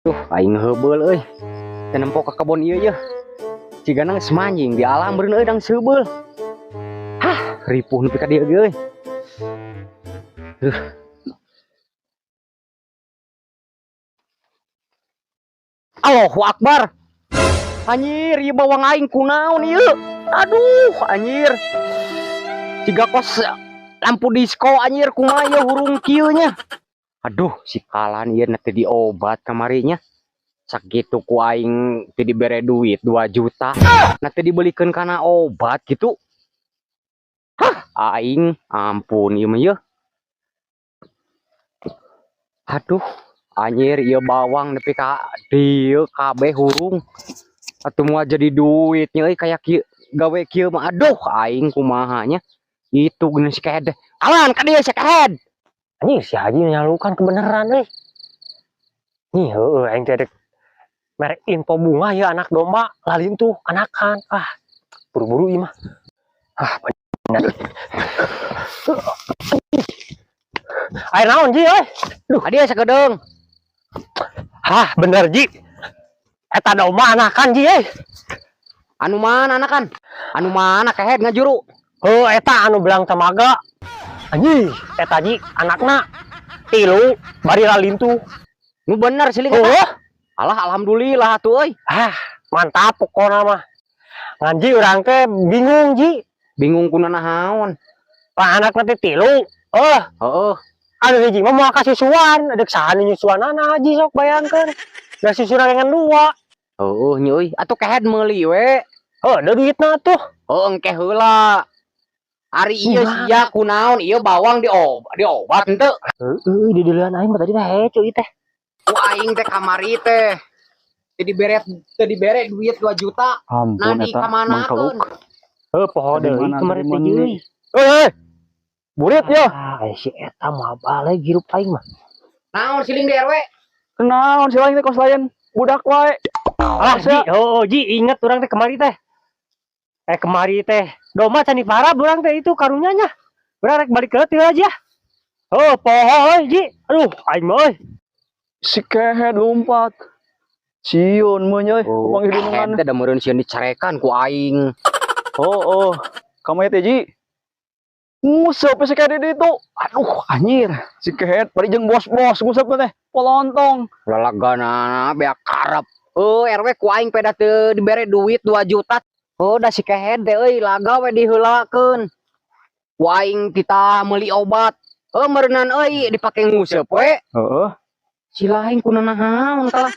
Duh, aing heubeul euy. Teu nempo ka kebon ieu yeuh. Cigana geus manjing di alam beureun euy dang seubeul. Hah, ripuh nepi ka dieu ge euy. Duh. Allahu Akbar. Anjir, ieu bawang aing kunaon ieu? Aduh, anjir. Ciga kos lampu disko anjir, kumaha ieu hurung kieu nya. Aduh, si kalan ieu teh diobat kamarinya. Sakitu ku aing teu dibere duit 2 juta. Nah teu dibelikeun kana obat gitu. Hah, aing ampun ieu mah yeuh. Aduh, anjir ieu bawang nepi ka dieu kabeh hurung. Atuh moal jadi duit nya euy kaya kieu gawe kieu mah, aduh aing kumaha nya. Itu geus si kehed. Kalan ka dieu si kehed. Anjing si Haji nyalukan kebenaran euy. Nih heueuh aing teh dek merek info bunga ya anak domba lalin tuh anakan. Ah, buru-buru ieu mah. Ah, bener. Air naon Ji euy? Duh, ka dieu sakedeung. Hah, bener Ji. Eta domba anakan Ji euy. Anu mana anakan? Anu mana kehed ngajuru? Heuh, eta anu belang tamaga. Anjing, eta Ji anakna tilu bari lalintuh. Nu bener siling eta. Heuh. Alah, alhamdulillah atuh euy. Ah, mantap pokona mah. Ngan Ji urang teh bingung Ji. Bingung kuna naon? Lah anakna teh tilu. Heuh. Heeh. Anu hiji mah moal kasusuan, adek saha nu nyusuanana Ji sok bayangkeun. Da susuna ngan dua. Heueuh nya euy, atuh kehed meuli we. Heuh, da duitna atuh. Heuh, engke heula. Ari ieu Kumaha? sia kunaon ieu bawang diobat henteu? Heueuh, di deulean aing mah tadi teh hece ieu teh. Ku aing teh kamari teh. Teu dibere duit 2 juta. Ampun Nani eta kamanakeun? mangkeluk. Heuh, poho Dari deui mana, kemarin dari teh mana? Ji. Euy, burit ya. Ah, si eta mah balik hirup aing mah. Naon siling di RW? Kenaon si lain teh kos lain budak wae. Alah, Ji, oh, Ji, inget urang teh kemari teh. Kemari teh. Domba can diparab urang teh itu karunya nya. Urang rek balik ke teu aja. Oh, poho euy, Ji. Aduh, aing mah euy. Si kehed lompat. Sieun mah nya euy, Oh, panggil dunungan. kehed teh da meureun sieun dicarekan ku aing. Oh, oh. Kamu teh Ji. Nguseup si kehed di ditu. Aduh, anjir. Si kehed bari jeung bos-bos nguseup teh. Polontong. Lalaganana beak karep. Oh, RW ku aing peda teu dibere duit 2 juta. Oh, da si kehed teh euy laga we diheulakeun. Ku aing titah meuli obat. Oh, meureunan euy dipake nguseup we. Heeh. Si lain kuna naon kalah.